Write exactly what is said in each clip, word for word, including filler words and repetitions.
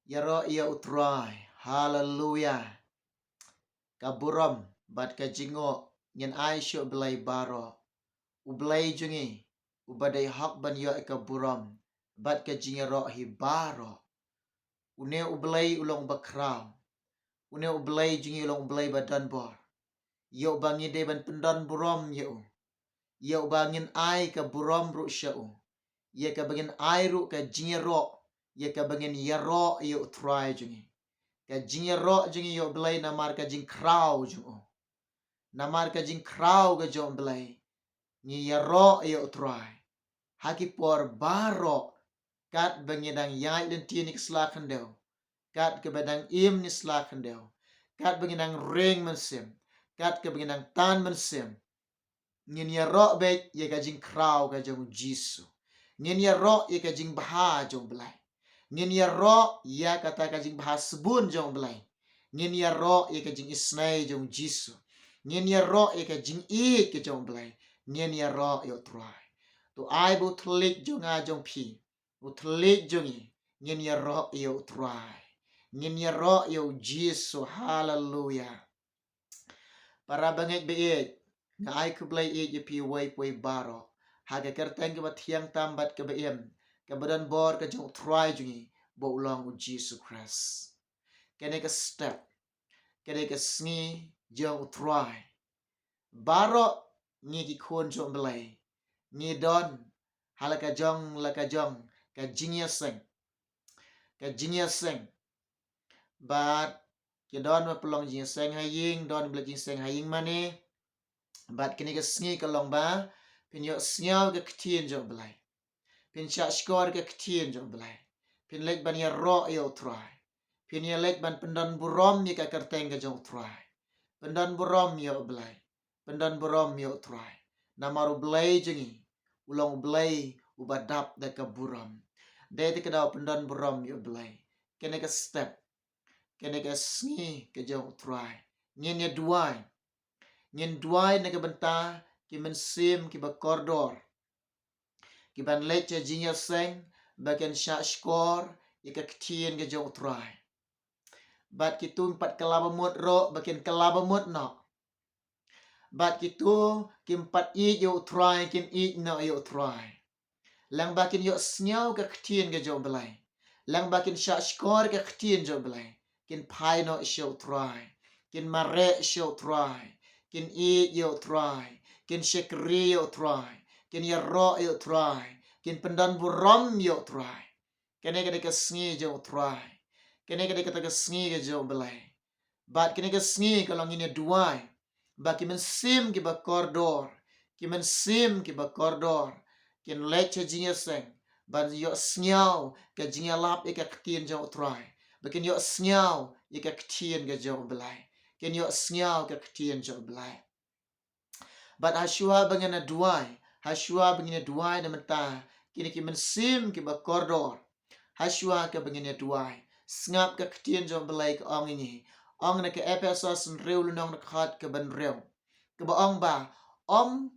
Ïaroh ïa U Trai. Haleluya. Ka burom bad ka jingngoh ngin ai sha U Blei baroh. U Blei jong ngi uba dei hok ban ïoh ïa ka burom bad ka jingïaroh hi baroh. Une U Blei u long uba khraw. Une U Blei jong ngi u long U Blei ba donbor. Ïa uba ngi dei ban pyndon burom ïa u. Ïa uba ngin ai ka burom ruh sha u. Ïa kaba ngin ai ruh ka jingïaroh. Ïa kaba ngin ïaroh ïa U Trai jong ngi. Ka jingïaroh jong ngi ïa U Blei namar ka jingkhraw jong u. Namar ka jingkhraw ka jong U Blei, ngi ïaroh ïa U Trai ha ki por baroh, katba ngi dang ïaid lynti na ka sla khyndew, katba dang im na ka sla khyndew, katba ngi dang ring mynsiem, katba ngi dang tan mynsiem. Ngin ïaroh beit ïa ka jingkhraw ka jong U Jisu. Ngin ïaroh ïa ka jingbha jong U Blei. Ngin ïaroh ïa kata ka jingbha sbun jong U Blei. Ngin ïaroh ïa ka jingisynei jong U Jisu. Ngin ïaroh ïa ka jingïeit ka jong U Blei. Ngin ïaroh ïa U Trai. To ai ba u thylliej jong nga jong phi, u thylliej jong ngi, ngin ïaroh ïa U Trai. Ngin ïaroh ïa U Jisu. Haleluya. Para bangeit ba ïeit, nga ai khublei ïeit ïa phi uwei pa uwei baroh ha ka kyrteng kaba thiang tam bad kaba im, kaba donbor ka jong U Trai jong ngi ba u long U Jisu Khrist. Kane ka step, kane ka sngi jong U Trai, baroh ngi ki khun jong U Blei ngi don ha la ka jong la ka jong ka jingïaseng. Ka jingïaseng. Bad ki don ba pynlong jingïaseng ha ïing, don ba leh jingïaseng ha ïing mane. Bad kane ka sngi ka long ba phin ïohsngew ka ktien jong U Blei. Phin shahshkor ka ktien jong U Blei. Phin leit ban ïaroh ïa U Trai. Phin ïa leit ban pyndon burom ïa ka kyrteng ka jong U Trai. Pyndon burom ïa U Blei. Pyndon burom ïa U Trai. Namar U Blei jong ngi u long U Blei uba dap da ka burom. Dei te ka daw pyndon burom ïa U Blei. Kane ka step, kane ka sngi ka jong U Trai, ngin ïa duwai. Ngin duwai na ka bynta ki mynsiem kiba kordor, kiban leit sha jingïaseng ba kin shahshkor ïa ka ktien ka jong U Trai. Bad kito kim pat kylla ba mut ruh ba kin kylla ba mut noh. Bad kito kim pat ïeit ïa U Trai kin ïeit noh ïa U Trai. Lang ba kin ïohsngew ka ktien ka jong U Blei. Lang ba kin shahshkor ka ktien jong U Blei, kin phai noh sha U Trai. Kin mareh sha U Trai. Kin ïeit ïa U Trai. Kin shakri ïa U Trai. Kin ïaroh ïa U Trai. Kin pyndon burom ïa U Trai. Kane ka dei ka sngi jong U Trai. Kane ka dei kata ka sngi ka jong U Blei. Bad kane ka sngi ka long ngin ïa duwai ba ki mynsiem kiba kordor, ki mynsiem kiba kordor kin leit sha jingïaseng ban ïohsngew ka jingïalap ïa ka ktien jong U Trai. Ba kin ïohsngew ïa ka ktien ka jong U Blei. Kin ïohsngew ka ktien jong U Blei. Bad hashwa ba ngin ïa duwai, hashwa ba ngin ïa duwai na bynta kine ki mynsiem kiba kordor, hashwa kaba ngin ïa duwai, sngap ka ktien jong U Blei ka ong ïa ngi. Ong na ka Ephesos hynriew lynnong na ka dkhot kaba hynriew, kaba ong ba ym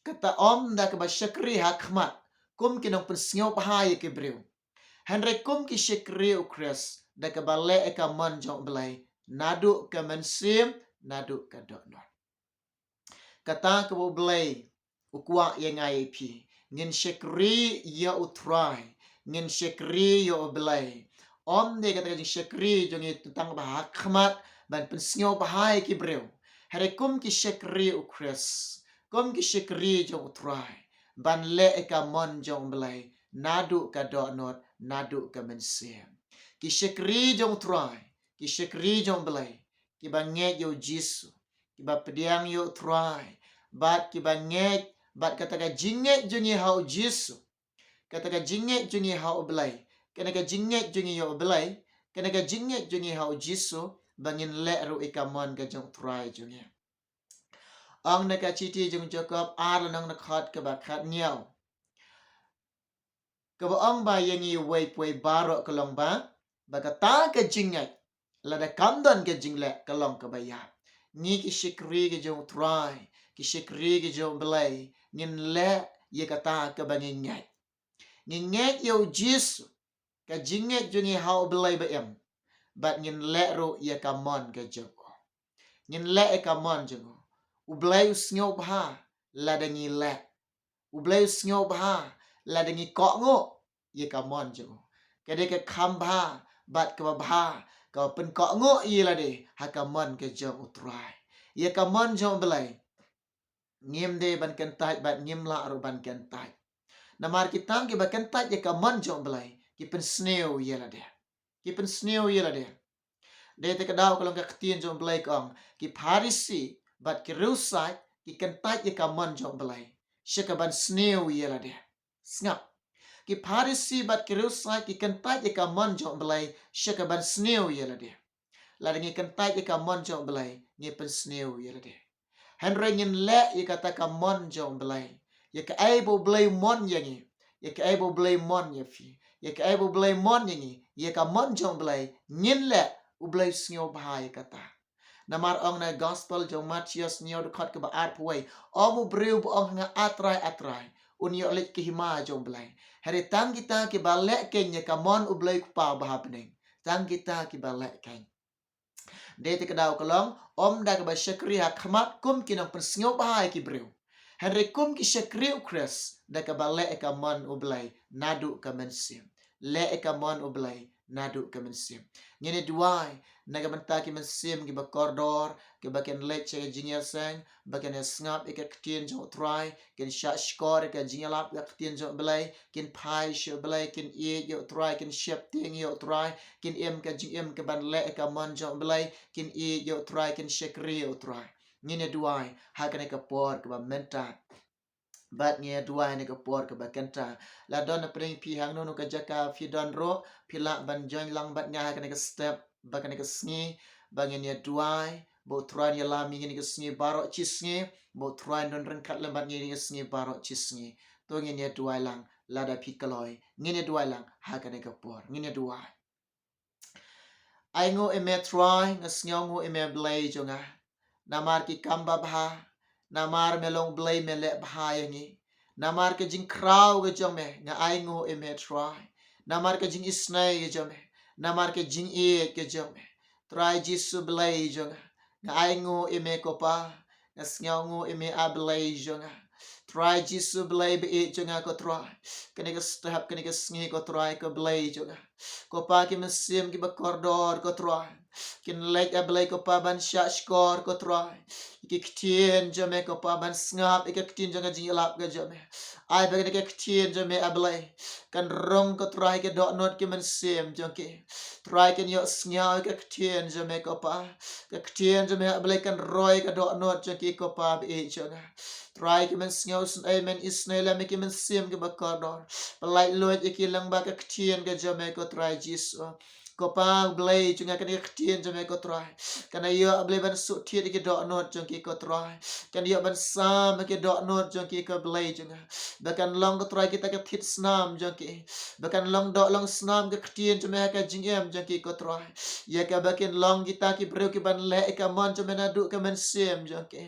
kata ym da kaba shakri ha khmat kum ki nongpynsngewbha ïa ki briew, hynrei kum ki shakri U Khrist da kaba leh ïa ka mon jong U Blei naduh ka mynsiem, naduh ka dohnud. Kata kaba U Blei u kwah ïa nga ïa phi, ngin shakri ïa U Trai, ngin shakri ïa U Blei. Ym dei kata ka jingshakri jong ngi tang ba ha khmat ban pynsngewbha ïa ki briew, hynrei kum ki shakri U Khrist, kum ki shakri jong U Trai, ban leh ïa ka mon jong U Blei naduh ka dohnud, naduh ka mynsiem. Ki shakri jong U Trai, ki shakri jong U Blei, kiba ngeit ïa U Jisu, kiba pdiang ïa U Trai, bad kiba ngeit, bad kata ka jingngeit jong ngi ha U Jisu, kata ka jingngeit jong ngi ha U Blei, kane ka jingngeit jong ngi ïa U Blei, kane ka jingngeit jong ngi ha U Jisu, ba ngin leh ruh ïa ka mon ka jong U Trai jong ngi. Ong na ka shithi jong u Jakob ar lynnong na ka dkhot kaba khathynñiew, kaba ong ba ïa ngi uwei pa uwei baroh ka long ba, ba kata ka jingngeit, lada kam don ka jingleh, ka long kaba ïap. Ngi ki shakri ki jong U Trai, ki shakri ki jong U Blei, ngin leh ïa kata kaba ngi ngeit. Ngi ngeit ïa U Jisu, ka jingngeit jong ngi ha U Blei ba im, bad ngin leh ruh ïa ka mon ka jong u. Ngin leh ïa ka mon jong u. U Blei u sngewbha lada ngi leh. U Blei u sngewbha lada ngi kohnguh ïa ka mon jong u. Ka dei ka kham bha bad kaba bha, kaba pynkohnguh ïa lade ha ka mon ka jong U Trai. Ïa ka mon jong U Blei ngim dei ban kyntait bad ngim lah ruh ban kyntait. Namar ki tang kiba kyntait ïa ka mon jong U Blei ki pynsniew ïa lade. Ki pynsniew ïa lade. Dei te ka daw ka long ka ktien jong U Blei ka ong, ki Pharisi bad ki riewsaid ki kyntait ïa ka mon jong U Blei sha kaban sniew ïa lade. Sngap. Ki Pharisi bad ki riewsaid ki kyntait ïa ka mon jong U Blei sha kaban sniew ïa lade. Lada ngi kyntait ïa ka mon jong U Blei, ngi pynsniew ïa lade. Hynrei ngin leh ïa kata ka mon jong U Blei. Ïa kaei ba U Blei u mon ïa ngi. Ïa kaei ba U Blei u mon ïa phi. Ïa kaei ba U Blei u mon ïa ngi. Ïa ka mon jong U Blei, ngin leh, U Blei u sngewbha ïa kata. Namar ong na gospel jong Mathaios hynñiew dkhot kaba arphew wei, ym u briew ba ong ha nga, A Trai, A Trai, un ïoh leit ka hima jong U Blei. Hynrei tang kita kiba leh keiñ ïa ka mon U Blei U Kpa uba ha bneng. Tang kita kiba leh keiñ. Dei te ka daw ka long, ym da kaba shakri ha khmat kum ki nongpynsngewbha ïa ki briew, hynrei kum ki shakri U Khrist da kaba leh ïa ka mon U Blei naduh ka mynsiem. Leh ïa ka mon U Blei naduh ka mynsiem. Ngin ïa duwai na ka bynta ki mynsiem kiba kordor, kiba kin leit sha ka jingïaseng, ba kin ïa sngap ïa ka ktien jong U Trai, kin shahshkor ïa ka jingïalap ïa ka ktien jong U Blei, kin phai sha U Blei, kin ïeit ïa U Trai, kin sheptieng ïa U Trai, kin im ka jingim kaban leh ïa ka mon jong U Blei, kin ïeit ïa U Trai, kin shakri ïa U Trai. Ngin ïa duwai ha kane ka por kaba mynta. Bad ngin ïa duwai ha kane ka por kaba kynta. La don na pdeng phi hangno hangno ka jaka phi don ruh, phi lah ban join lang bad nga ha kane ka step, ba kane ka sngi, ba ngin ïa duwai, ba U Trai un ïalam ïa ngi kane ka sngi baroh shi sngi, ba U Trai un don ryngkat lem bad ngi kane ka sngi baroh shi sngi. To ngin ïa duwai lang, lada phi kloi, ngin ïa duwai lang ha kane ka por, ngin ïa duwai. Ai nguh ïa me Trai, nga sngew nguh ïa me Blei jong nga. Namar ki kam babha, namar me long Blei me leh bha ïa ngi. Namar ka jingkhraw ka jong me, nga ai nguh ïa me Trai. Namar ka jingisynei ka jong me, namar ka jingïeit ka jong me, Trai Jisu Blei jong nga. Nga ai nguh ïa me ko Pa, nga sngew nguh ïa me A Blei jong nga. Trai Jisu Blei ba ïeit jong nga ko Trai. Kane ka step, kane ka sngi ko Trai ko Blei jong nga. Ko Pa ki mynsiem kiba kordor ko Trai, kin leit A Blei ko Pa ban shahshkor ko Trai. Ki ktien jong me ko Pa ban sngap ïa ka ktien jong ka jingïalap ka jong me. Ai ba kane ka ktien jong me A Blei kan rung ko Trai ka dohnud ki mynsiem jong ki. Trai kin ïohsngew ïa ka ktien jong me ko Pa. Ka ktien jong me A Blei kan roi ka dohnud jong ki ko Pa ba ïeit jong nga. Trai ki mynsngew sngew men isnei lem ïa ki mynsiem kiba kordor. Pynlait luid ïa ki lyngba ka ktien ka jong me ko Trai Jisu. Ko Pa Blei jong nga kane ka ktien jong me ko Trai, kan ïoh A Blei ban suk thied ïa ki dohnud jong ki ko Trai. Kan ïoh ban sam ïa ki dohnud jong ki ko Blei jong nga. Ba kan long ko Trai kita ka thied snam jong ki. Ba kan long doh long snam ka ktien jong me ha ka jingim jong ki ko Trai. Ïa kaba kin long kita ki briew kiban leh ïa ka mon jong me naduh ka mynsiem jong ki.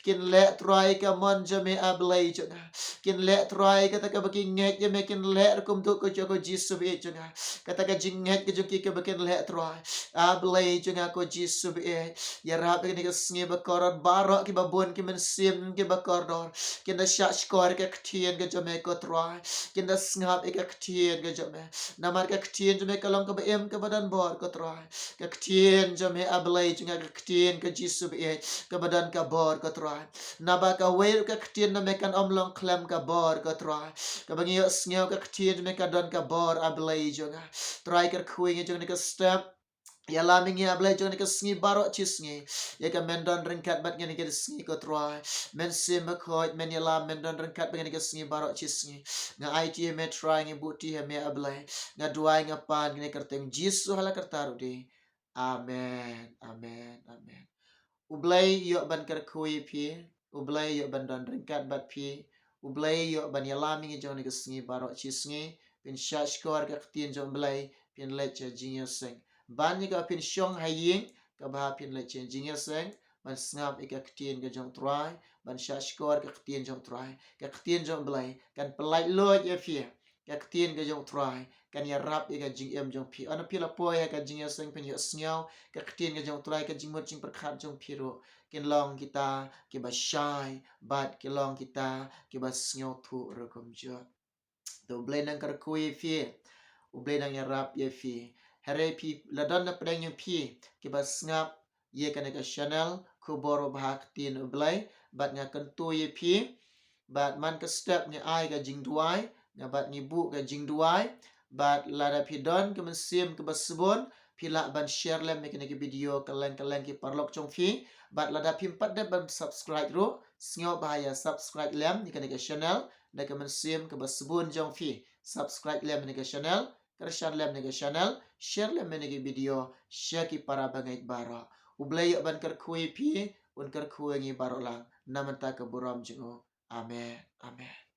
Kin leh Trai ïa ka mon jong me A Blei jong nga. Kin leh Trai kata kaba ki ngeit ïa me kin leh ruh kumto ko jong ko Jisu ba ïeit jong nga. Kata ka jingngeit ka jong ki kaba kin leh Trai. A Blei jong nga ko Jisu ba ïeit. Ïarap ïa kane ka sngi ba kordor baroh kiba bun ki mynsiem kiba kordor. Kin da shahshkor ïa ka ktien ka jong me ko Trai. Kin da sngap ïa ka ktien ka jong me. Namar ka ktien jong me ka long kaba im kaba don bor ko Trai. Ka ktien jong me A Blei jong nga ka ktien ka Jisu ba ïeit kaba don ka bor ko Trai. Naba kawei ruh ka ktien na me kan ym long khlem ka bor ko Trai. Kaba ngi ïohsngew ka ktien jong me ka don ka bor A Blei jong nga. Trai kyrkhu ïa ngi jong kane ka step. Ïalam ïa ngi A Blei jong kane ka sngi baroh shi sngi. Ïa ka men don ryngkat bad ngi kane ka sngi ko Trai. Men shim bakhuid men ïalam men don ryngkat bad ngi kane ka sngi baroh shi sngi. Nga aiti ïa me Trai, ngi buti ïa me A Blei. Nga duwai nga pan kane ka kyrteng Jisu ha la karta ruh dei. Amen, amen, amen. U Blei ïoh ban kyrkhu ïa phi, U Blei ïoh ban don ryngkat bad phi, U Blei ïoh ban ïalam ïa ngi jong kane ka sngi baroh shi sngi. Phin shahshkor ka ktien jong U Blei, phin leit sha jingïaseng. Ban ïa kaba phin shong ha ïing, kaba phin leit sha jingïaseng ban sngap ïa ka ktien ka jong Trai, ban shahshkor ka ktien jong Trai. Ka ktien jong U Blei kan pynlait luid ïa phi. Ka ktien ka jong U Trai kan ïarap ïa ka jingim jong phi. Haba phi la poi ha ka jingïaseng, phin ïohsngew ka ktien ka jong U Trai, ka jingmut jingpyrkhat jong phi ruh kin long kita kiba shai bad kin long kita kiba sngewthuh ruh kumjuh. To U Blei un nang kyrkhu ïa phi, U Blei un nang ïarap ïa phi. Hynrei phi la don na pdeng jong phi kiba sngap ïa kane ka channel Khubor Babha Ktien U Blei, bad nga kyntu ïa phi, bad man ka step ngi ai ka jingduwai, nga bad ngi buh ka jingduwai. Bad lada phi don ka mynsiem kaba sbun, phi lah ban share lem ïa kane ka video kylleng kylleng ki paralok jong phi. Bad lada phim pat dep ban subscribe ruh, sngewbha ïa subscribe lem ïa kane ka channel da ka mynsiem kaba sbun jong phi. Subscribe lem ïa kane ka channel, kyrshan lem ïa kane ka channel, share lem ïa kane ka video sha ki para bangeit baroh. U Blei un kyrkhu ïa phi, un kyrkhu ïa ngi baroh lang na ka bynta ka burom jong U. Amen. Amen.